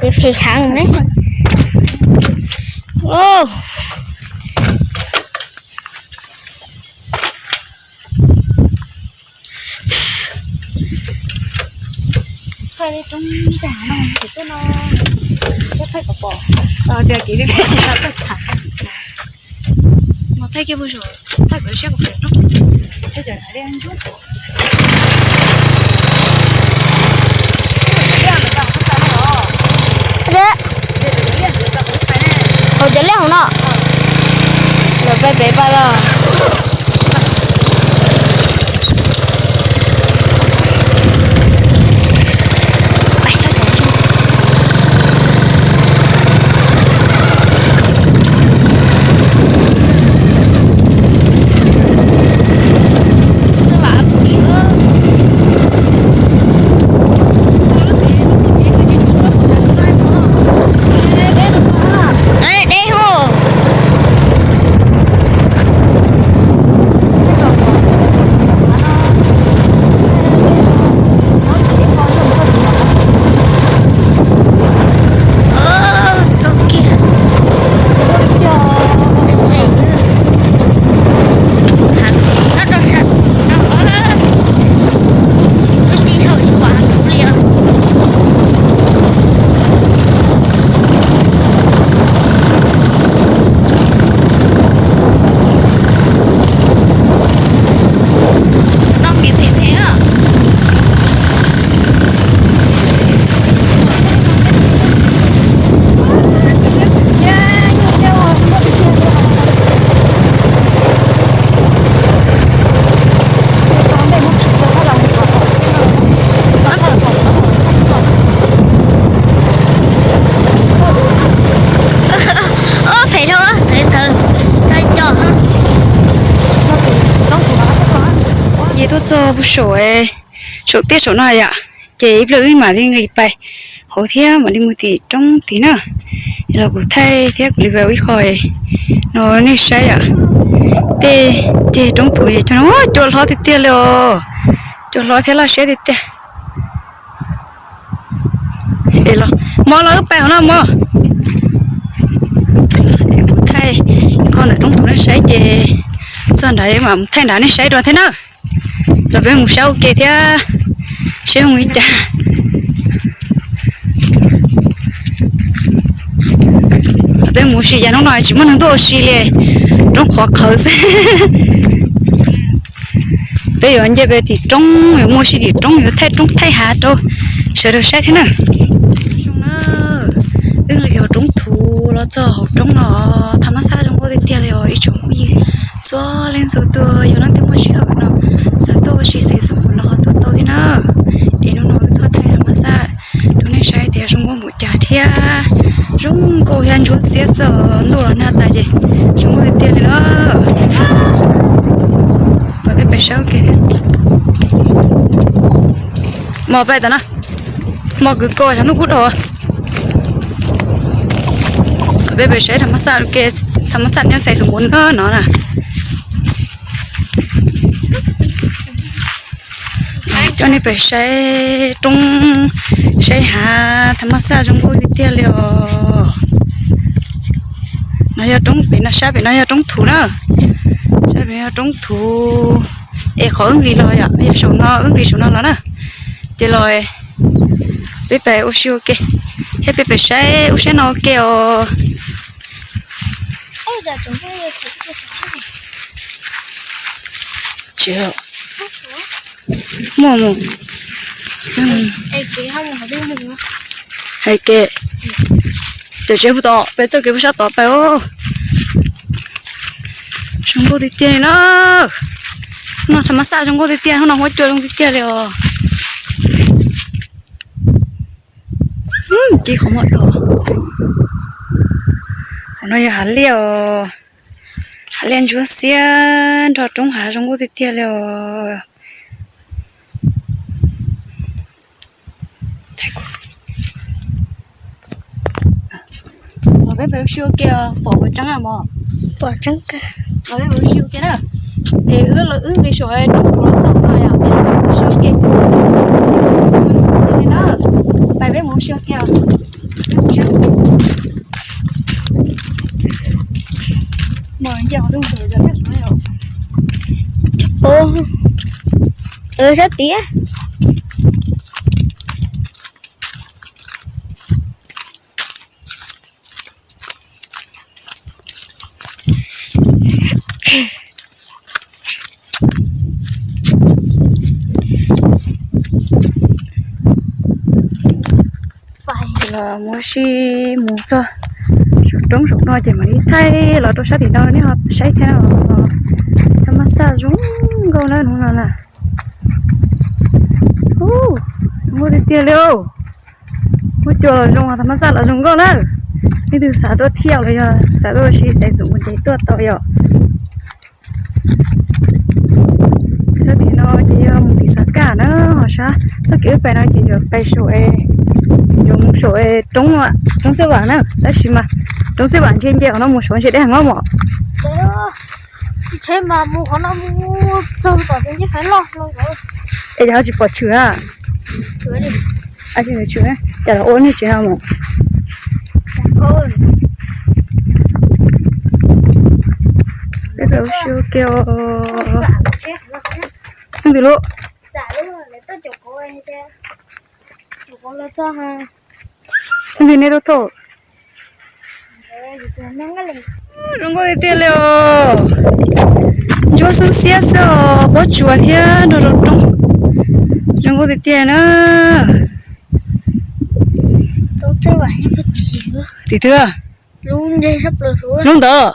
Nws phem heev ne. Thaij kiag pem, thaij kiag pem roob. Hauv cov liaj hauv no, lawv pab pem pab los. Phem dhau, tawv tawv, tawv co. Ces tuaj txog puag saum, saum tiaj saum no yom, ces ib pliag wb mam li nqis pais hauv thiab mam li mus tim roob tid na. Los kuv thaij thiab kuv li vau ib qho no nej saib yom. Tej ceg roob thuv cua hlob tiag tiag li os. Cua hlob thiab loj siab tiag tiag. Mog, los wb pais hauv no mog. Kuv thaij qhov ntawm roob thuv nej saib ces txog nrad mam thaij nrad nej saib dua thiab na. Los peb mus saib ua ke thiab, saib zoo li cas. Peb mus ua si cas hnub no tsis muaj neeg tuaj ua si li, roob qhuav qhawv xwb. Peb yuav nce pem tim roob, yuav mus ua si tim roob, yuav thaij roob thaij hav rau sawv daws saib thiab na. Wb nqis hauv roob thuv los txog hauv roob no, thaj mab xaj zoo nkauj tiag tiag li os ib tsoom phooj ywg txhua leej txhua tus. Yog leej twg muaj sij hawm no xav tuaj ua si xeem xoom no tuaj tau thiab na. Es hnub no wb tuaj thaij thaj mab xaj rau nej saib tias zoo nkauj npaum cas thiab. Zoo nkauj thiab ntsuab xiab xwb, ntuj los nag tas ces zoo nkauj tiag tiag li na. Peb pais saib ua ke. Mog, pais tom no, mog kwv ko xyov ntuj kub dhau. Peb pais saib thaj mab xaj ua ke, thaj mab xaj nyob xeem xoom npaum no na. Coj nej pais saib roob, saib hav, thaj mab xaj zoo nkauj tiag tiag li os. No yog roob pem no, sab pem no yog roob thuv na. Sab pem no yog roob thuv. Es qhov wb nqis los yog saum no, wb nqis saum no los na. Ces los peb pais ua si ua ke, thiab peb pais saib ub saib no ua ke os. Muaj mus. Hais kev, cov tsev puag tom peb txoj kev puag sab tod peb. Zoo nkauj tiag tiag li na. Hnub no thaj mab xaj zoo nkauj tiag tiag, hnub no huab cua zoo tiag tiag li os. Ci qhov muag dua. Qhov no yog hav liaj os. Hav liaj ntsuab xiab nrog roob hav zoo nkauj tiag tiag li os. Los peb pais ua si ua ke, pom puas tseeb mog? Pom tseeb kawg. Los peb pais ua si ua ke na. Es wb los wb nqis saum roob thuv los txog no yom, peb los pais ua si ua Sab tid. Los mus si, mus txog saum roob saum no ces mam li thaij los rau sab tim no nej ho saib thiab. Rau mas xaj zoo nkauj na hnub no na. Zoo nkauj tiag tiag li. Muab cua los zoo, thaum mas xaj los zoo nkauj na. Leej twg xav tuaj thiaj los yog xav tuaj ua si xaiv txuv mus ces tuaj tau yom. Sab tim no ces yog mus tim Xav Kaj na, ho sab txoj kev wb pais no ces yuav pais saum, yuav mus saum roob, roob Xwb Vam na, tab sis mas roob Xwb Vam ntshe nce qhov no mus saud ntshe deb heev os mog. Es yog ho tsis pom tshwm na. Tshwm, cas los ua nej tsev no mus. Peb pais ua si ua ke os. Leej twg lub? Leej twg nej tuaj thauj? Zoo nkauj tiag tiag li os. Ntsuab xwb xiab xwb os, pob tsuas thiab nrog rau roob. Zoo nkauj tiag tiag na. Tim twg? Lub ntawd.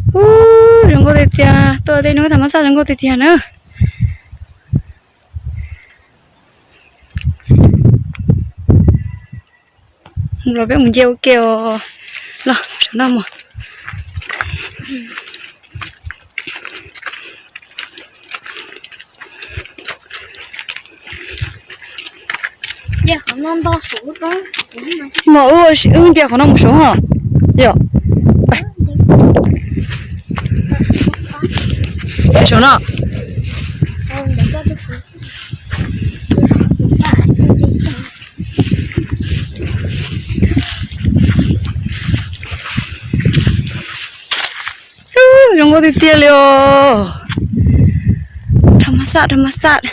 Ub, zoo nkauj tiag tiag, tuaj tej hnub thaum mas xaj zoo nkauj tiag tiag na. Mus los peb mus nce ua ke os. Los saum no mus. Mas wb nce qhov no mus saud os. Yog, saum no. Zoo nkauj tiag tiag li os. Thaum mas xaj, thaum mas xaj.